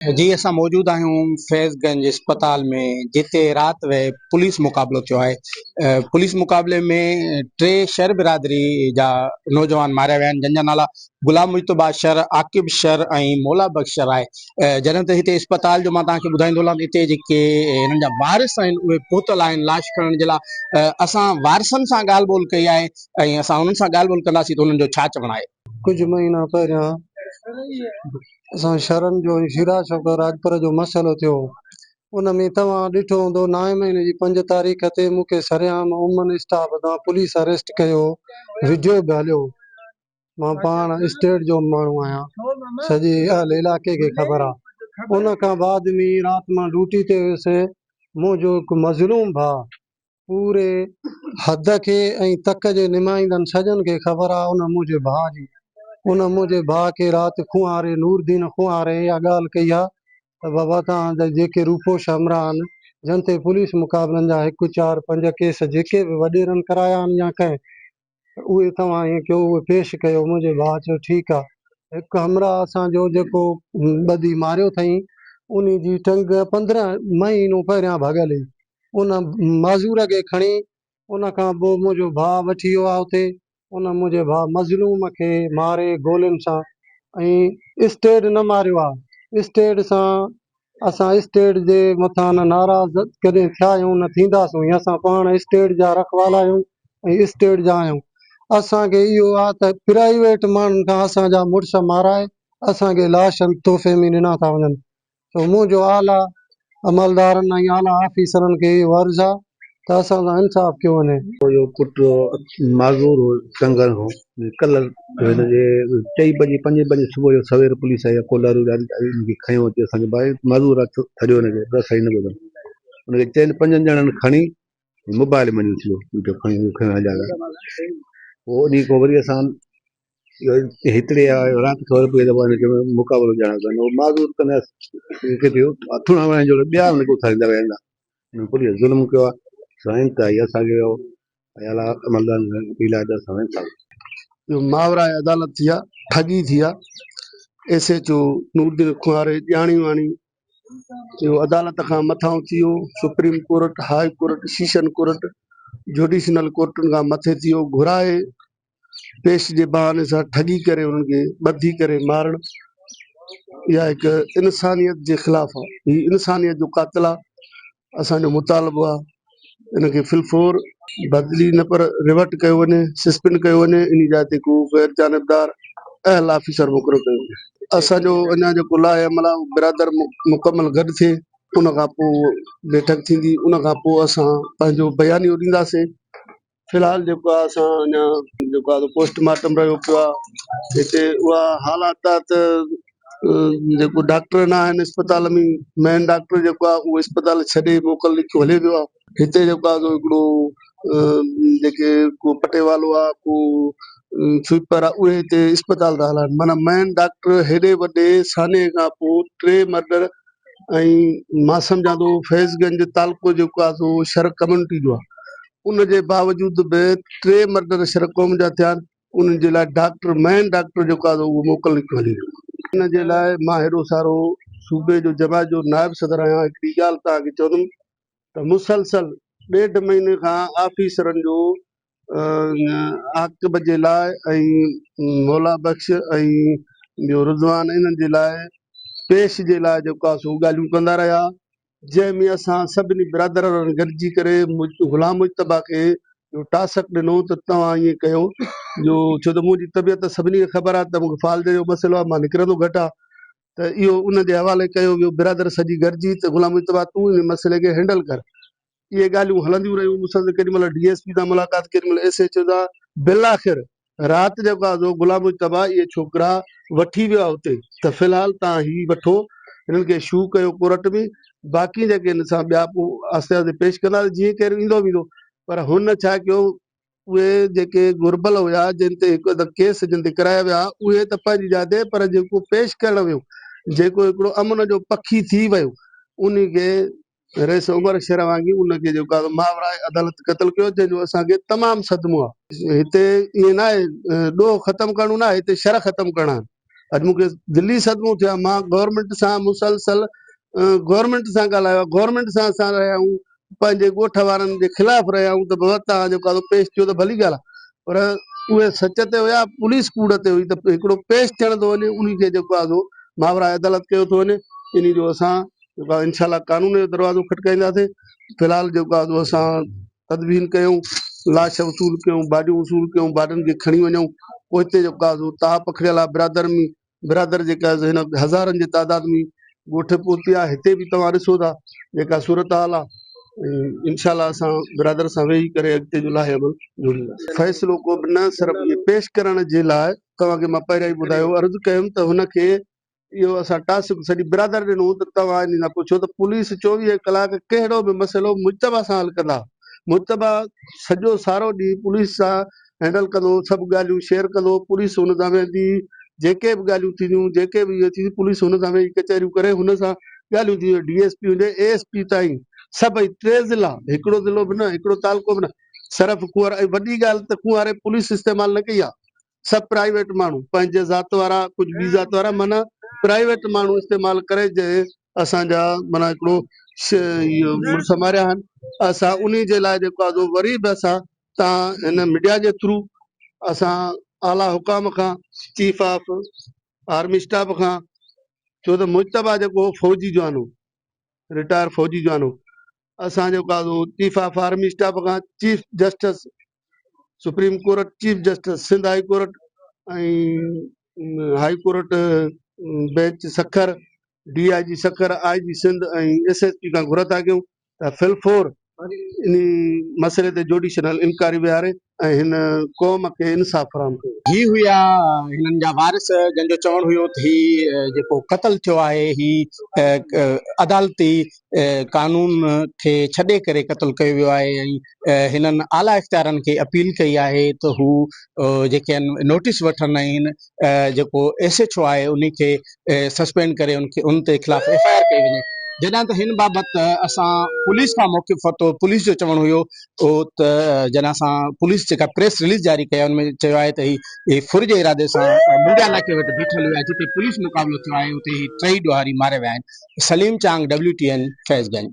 جي اسان موجود آهيون فيض گنج اسپتال ۾ جتي رات وئي پوليس مقابلو ٿيو آهي پوليس مقابلي ۾ ٽي شھر برادري جا نوجوان ماريا ويا آهن جن جا نالا غلام مجتبيٰ شھر، عاقب شھر ۽ مولا بخش شھر آهي جڏهن ته هتي اسپتال جو مان توهان کي ٻڌائيندو هلان هتي جيڪي هنن جا وارث آهن اهي پهتل آهن لاش کڻڻ جي لاء اسان وارثن سان ڳالهه ٻولهه ڪئي آهي ۽ اسان انهن سان ڳالهه ٻولهه ڪنداسين ته انهن جو ڇا چوڻ آهي. ڪجهه مهينا پهريان اسان شھرن جو ۽ شيراز شوڪت راڄپر جو مسئلو ٿيو هو ان ۾ توهان ڏٺو هوندو نائين مهيني جي پنج تاريخ تي مون کي سرعام امن اسٽاف تان پوليس اريسٽ ڪيو هو وڊيو به هليو هو مان پاڻ اسٽيٽ جو ماڻهو آهيان سڄي اهل علائقي کي خبر آ ان کان بعد ۾ رات مان ڊيوٽي تي هيس منهنجو هڪ مظلوم ڀاء پوري حد کي ۽ تڪ جي نمائندن سڄن کي خبر آ ان منهنجي ڀاء جي ان منهنجي ڀاء کي رات خونهاري نوردين خونهاري اها ڳالهه ڪئي آ ته بابا توهان جا جيڪي روپوش همراهه آهن جن تي پوليس مقابلن جا هڪ چار پنج ڪيس جيڪي به وڏيرن ڪرايا آهن يا ڪنهن ته اهي توهان ائين ڪيو اهي پيش ڪيو منهنجي ڀاء چيو ٺيڪ آ هڪ همراهه اسان جو جيڪو ٻڌي ماريو اٿئين انهي جي ٽنگ 15 مهينو پهريان ڀڳل هئي ان معذور کي کڻي ان کان پوء منهنجو ڀاء وٺي ويو آ اتي ان منهنجي ڀاء مظلوم کي ماري گولين سان ۽ اسٽيڊ نه ماريو آ اسٽيڊ سان اسان اسٽيٽ جي مٿان نه ناراض ڪڏهن ٿيا آهيون نه ٿينداسون ۽ اسان پاڻ اسٽيٽ جا رکوالا آهيون ۽ اسٽيٽ جا آهيون اسان کي اهو آهي ته پرائيويٽ ماڻهن کان اسان جا مڙس مارائي اسان کي لاش تحفي ۾ ڏنا ٿا وڃن سو منهنجو اعليٰ عملدارن ۽ اعليٰ آفيسرن کي اهو عرض آهي ته اسان سان انصاف ڪيو وڃي. اهو پٽ معذور هو ٽنگن هو ڪلهه هن جي چئي بجي پنجين بجي صبح جو سوير پوليس آئي ڪولارو ڏياري آئي هن کي کنيو اچي اسان کي ڀائي معذور آ ڇڏيو هن کي رسائي نه ڪيو هن کي چئن پنجن ڄڻن کڻي موبائل منجهه اڇليو جو کڻي کڻي هليا ويا پوء انهي کان وري اسان هتڙي آيو رات خبر پئي ته هن کي مقابلو ڏيڻو پوندو معذور ڪندا ڪٿي اٿڻ وڃڻ جو ٻيا هن کي اٿاريندا ويندا پوليس ظلم ڪيو آهي سائين ته اسان کي اعليٰ عملدارن کان اپيل آهي ته اسان سان انصاف ڪيو. اهو ماورائي عدالت ٿي آ، ٺڳي ٿي آ، S H O Nooruddin Kohari ڄاڻي واڻي اهو عدالت کان مٿانهون ٿي ويو، supreme court, high court, session court, judicial ڪورٽن کان مٿي ٿي ويو، گهرائي پيش جي بهاني سان ٺڳي ڪري انهن کي ٻڌي ڪري مارڻ اها هڪ انسانيت جي خلاف آ، هي انسانيت جو قاتل آ، اسان جو مطالبو آ ان کي في الفور بدلي نه پر ريورٽ ڪيو وڃي، سسپينڊ ڪيو وڃي، انهي جاء تي ڪو غير جانبدار اهل آفيسر مقرر ڪيو وڃي. اسان جو اڃا جيڪو لاء عمل آ اهو برادر مڪمل گڏ ٿئي ان کان پوء بيٺڪ ٿيندي ان کان پوء اسان پنهنجو بيانيو ڏينداسين. في الحال جيڪو آهي اسان اڃا جيڪو آهي پوسٽ مارٽم رهيو پيو آهي هتي اها حالات آهي ته جيڪو ڊاڪٽر نه آهن اسپتال ۾ مين ڊاڪٽر جيڪو آهي اهو اسپتال ڇڏي موڪل لکيو هلي ويو آهي هتي جيڪو آهي سو هڪڙو جيڪي ڪو پٽيوالو آهي ڪو سوئپر آهي اهي هتي اسپتال ٿا هلائن معنيٰ مين ڊاڪٽر هيڏي وڏي سانحي کان پوء ٽي مرڊر ۽ مان سمجهان ٿو فيض گنج تعلقو جيڪو آهي سو شھر ڪميونٽي جو آهي ان جي باوجود به ٽي مرڊر شھر قوم جا ٿيا آهن انهن جي لاء ڊاڪٽر مين ڊاڪٽر جيڪو آهي اهو موڪل نڪتو هلي ويو ان جي لاء مان هيڏو سارو صوبي جو جماعت جو نائب صدر آهيان هڪڙي ڳالهه توهان کي چوندم ته مسلسل ڏيڍ مهيني کان آفيسرن جو عاقب جي لاء ۽ مولا بخش ۽ ٻيو رضوان انهن جي لاء پيش جي لاء جيڪو آهي سو ڳالهيون ڪندا رهيا جنهن ۾ اسان سڀني برادرن گڏجي ڪري غلام مجتبيٰ کي اهو ٽاسڪ ڏنو ته توهان ائين ڪيو جو ڇو ته منهنجي طبيعت سڀني کي خبر آهي ته مونکي فالج جو مسئلو آهي مان نڪرندو گهٽ آهي ته اهو ان جي حوالي ڪيو ويو، برادر سڄي گڏجي ته غلام مجتبيٰ تون ان مسئلي کي هينڊل ڪر. اهي ڳالهيون هلنديون رهيون، مون سان ڪيڏي مهل ڊي ايس پي سان ملاقات ڪيڏي مهل ايس ايڇ او سان، بالاخر رات جيڪو آهي سو غلام مجتبيٰ اهي ڇوڪرا وٺي ويو آهي اتي ته في الحال توهان هي وٺو هنن کي شو ڪيو ڪورٽ ۾ باقي جيڪي هن سان ٻيا پوء آهستي آهستي پيش ڪنداسين جيئن ڪير ايندو ويندو پر هن ڇا ڪيو اهي جيڪي گهربل هيا جن تي هڪ ته ڪيس جن تي ڪرايا ويا اهي ته پنهنجي جاء تي پر جيڪو پيش ڪرڻ ويو جيڪو هڪڙو امن جو پکي ٿي ويو انهي کي رئيس عمر شر وانگي ان کي جيڪو آهي ماورائي عدالت قتل ڪيو جنهن جو اسان کي تمام صدمو آهي. هتي ائين ناهي ڏوهه ختم ڪرڻو ناهي هتي شر ختم ڪرڻا آهن. اڄ مون کي دلي صدمو ٿيو آهي مان گورنمينٽ سان مسلسل گورنمينٽ سان ڳالهايو آهي گورنمينٽ سان اسان رهيا آهيون پنهنجي ڳوٺ وارن جي خلاف رهيا آهيون ته بابا توهان جو قاضو پيش ٿيو ته ڀلي ڳالهه آهي پر اهي سچ تي هيا پوليس ڪوڙ تي هئي ته هڪڙو پيش ٿيڻ ٿو وڃي انهي کي جيڪو آهي سو ماورا عدالت ڪيو ٿو وڃي انهي جو اسان جيڪو آهي انشاء الله قانون جو دروازو کٽڪائينداسين في الحال جيڪو آهي سو اسان تدفين ڪيون، لاش وصول ڪيون، باڊيون وصول ڪيون، باڊين کي کڻي وڃون، پوئتي جو قاضو تاء پکڙيل آ برادر ۾ برادر جيڪا هن هزارن جي تعداد ۾ ڳوٺ پهتي آ هتي به توهان ڏسو ٿا جيڪا صورتحال آ انشاء الله اسان برادر سان ويهي ڪري اڳتي جو لاهي عمل جوڙينداسين. فيصلو ڪو به نه صرف پيش ڪرڻ جي لاء توهان کي مان پهريان ئي ٻڌايو عرض ڪيم ته هن کي اهو اسان ٽاسڪ سڄي برادر ڏنو ته توهان انهي کان پڇو ته پوليس 24 ڪلاڪ ڪهڙو به مسئلو مجتبيٰ سان حل ڪندا. مجتبيٰ سڄو سارو ڏينهن پوليس سان هينڊل ڪندو هو، سڀ ڳالهيون شيئر ڪندو هو، پوليس هن سان ويهندي هئي، جيڪي به ڳالهيون ٿينديون جيڪي به اهي ٿينديون پوليس هن سان ويهي ڪچهريون ڪري هن سان ڳالهيون ٿينديون، ڊي ايس پي هجي اي ايس پي تائين سڀئي ٽي ضلعا هڪڙو ضلعو به نه هڪڙو تعلقو به نه صرف ڪنوار ۽ وڏي ڳالهه ته ڪنواري پوليس استعمال نه ڪئي آهي. سڀ پرائيويٽ ماڻهو پنهنجي ذات وارا ڪجهه ٻي ذات وارا معنيٰ پرائيويٽ ماڻهو استعمال ڪري جنهن اسان جا معنيٰ هڪڙو اهو مڙس ماريا آهن اسان انهي جي لاء جيڪو آهي سو وري به اسان تان هن ميڊيا جي ٿرو اسان اعليٰ حڪام کان چيف آف آرمي اسٽاف کان ڇو ته مجتبيٰ جيڪو هو فوجي جوان هو رٽائر فوجي جوان هو اسان جيڪو آهي سو چيف آف آرمي اسٽاف کان chief justice supreme court chief justice Sindh high court ۽ high court bench Sukkur D I G Sukkur I G Sindh ۽ S S P کان گهر ٿا ڪيون ته فل فور انهي مسئلي تي جوڊيشنل انڪوائري ويهاري ۽ هن قوم کي انصاف فراهم ڪيو. هي هيا هنن جا وارث جن جو چوڻ هيو ته هي جيڪو قتل ٿيو آهي هي عدالتي قانون کي ڇڏي ڪري قتل ڪيو ويو آهي ۽ هنن اعليٰ اختيارن کي اپيل ڪئي آهي ته هو جيڪي آهن نوٽيس وٺن ۽ هن جيڪو ايس ايڇ او آهي انهي کي سسپينڊ ڪري ان کي ان تي خلاف ايف I R ڪئي وڃي جڏهن ته هن بابت اسان پوليس کان موقف ورتو پوليس جو چوڻ هيو ته جڏهن اسان پوليس جيڪا پريس رليز جاري ڪئي ان ۾ چيو آهي ته هي ڦر جي ارادي سان منڊيا ناڪي وٽ بيٺل هيا جتي پوليس مقابلو ٿيو آهي اتي هي ٽئي ڏوهاري ماريا ويا آهن Saleem Chang W T N Faiz Ganj.